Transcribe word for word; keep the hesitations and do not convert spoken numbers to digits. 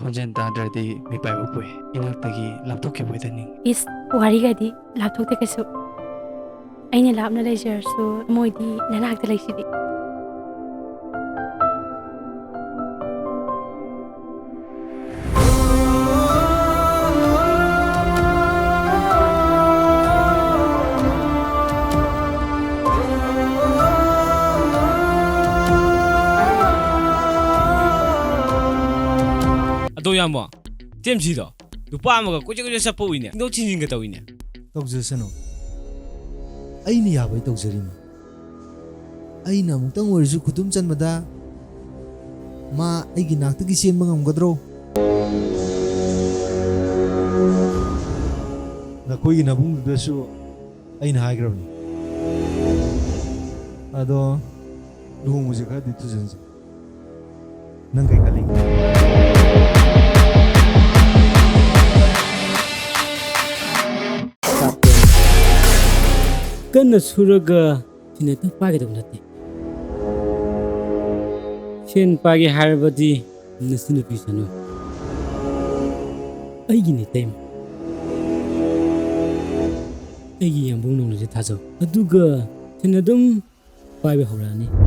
ꯈꯣꯟꯖꯦꯜ ꯇꯥꯗ꯭ꯔꯗꯤ ꯃꯤꯄꯥꯏꯕ ꯄꯣꯛꯏ꯫ ꯏꯅꯥꯛꯇꯒꯤ ꯂꯥꯞꯊꯣꯛꯈꯤꯕ ꯑꯣꯏꯗ ꯅꯤꯡꯏ꯫ ꯏꯁ, ꯋꯥꯔꯤꯒꯗꯤ ꯂꯥꯞꯊꯣꯛꯇꯦ ꯀꯩꯁꯨ꯫ ꯑꯩꯅ ꯂꯥꯞꯅ ꯂꯩꯖꯔꯁꯨ ꯃꯣꯏꯗꯤ ꯅꯅꯥꯛꯇ ꯂꯩꯁꯤꯗꯤ꯫ ꯑꯗꯣ ꯏꯌꯥꯝꯕ, ꯇꯦꯝꯁꯤꯗꯣ ꯅꯨꯄꯥ ꯑꯃꯒ ꯀꯣꯏꯆꯠ ꯀꯣꯏꯆꯠ ꯆꯠꯄ ꯎꯏꯅꯦ, ꯊꯤꯟꯗꯣꯛ ꯊꯤꯟꯖꯤꯟꯒ ꯇꯧꯏꯅꯦ꯫ ꯇꯧꯖꯁꯅꯨ, ꯑꯩꯅ ꯌꯥꯕꯩ ꯇꯧꯖꯔꯤꯅꯤ꯫ ꯑꯩꯅ ꯑꯃꯨꯛꯇꯪ ꯑꯣꯏꯔꯁꯨ ꯈꯨꯗꯨꯝ ꯆꯟꯕꯗ ꯃꯥ ꯑꯩꯒꯤ ꯅꯥꯛꯇꯒꯤ ꯆꯦꯟꯕ ꯉꯝꯒꯗ꯭ꯔꯣ? ꯅꯈꯣꯏꯒꯤ ꯅꯕꯨꯡꯗꯨꯗꯁꯨ ꯑꯩꯅ ꯍꯥꯏꯈ꯭ꯔꯕꯅꯤ꯫ ꯑꯗꯣ ꯂꯨꯍꯣꯡꯕꯁꯦ ꯈꯔꯗꯤ ꯊꯨꯖꯟꯁꯦ꯫ ꯅꯪ ꯀꯩ ꯈꯜꯂꯤ? ꯀꯟꯅ ꯁꯨꯔꯒ ꯁꯦꯟ ꯍꯦꯛꯇ ꯄꯥꯏꯒꯗꯕ ꯅꯠꯇꯦ꯫ ꯁꯦꯟ ꯄꯥꯏꯒꯦ ꯍꯥꯏꯔꯕꯗꯤ ꯅꯆꯟꯅꯨꯄꯤ ꯁꯅꯨ ꯑꯩꯒꯤꯅꯤ ꯏꯇꯩꯃ꯫ ꯑꯩꯒꯤ ꯌꯥꯝꯕꯨꯡ ꯅꯣꯡꯂꯩꯁꯦ ꯊꯥꯖꯧ꯫ ꯑꯗꯨꯒ ꯁꯦꯟ ꯑꯗꯨꯝ ꯄꯥꯏꯕ ꯍꯧꯔꯛꯑꯅꯤ꯫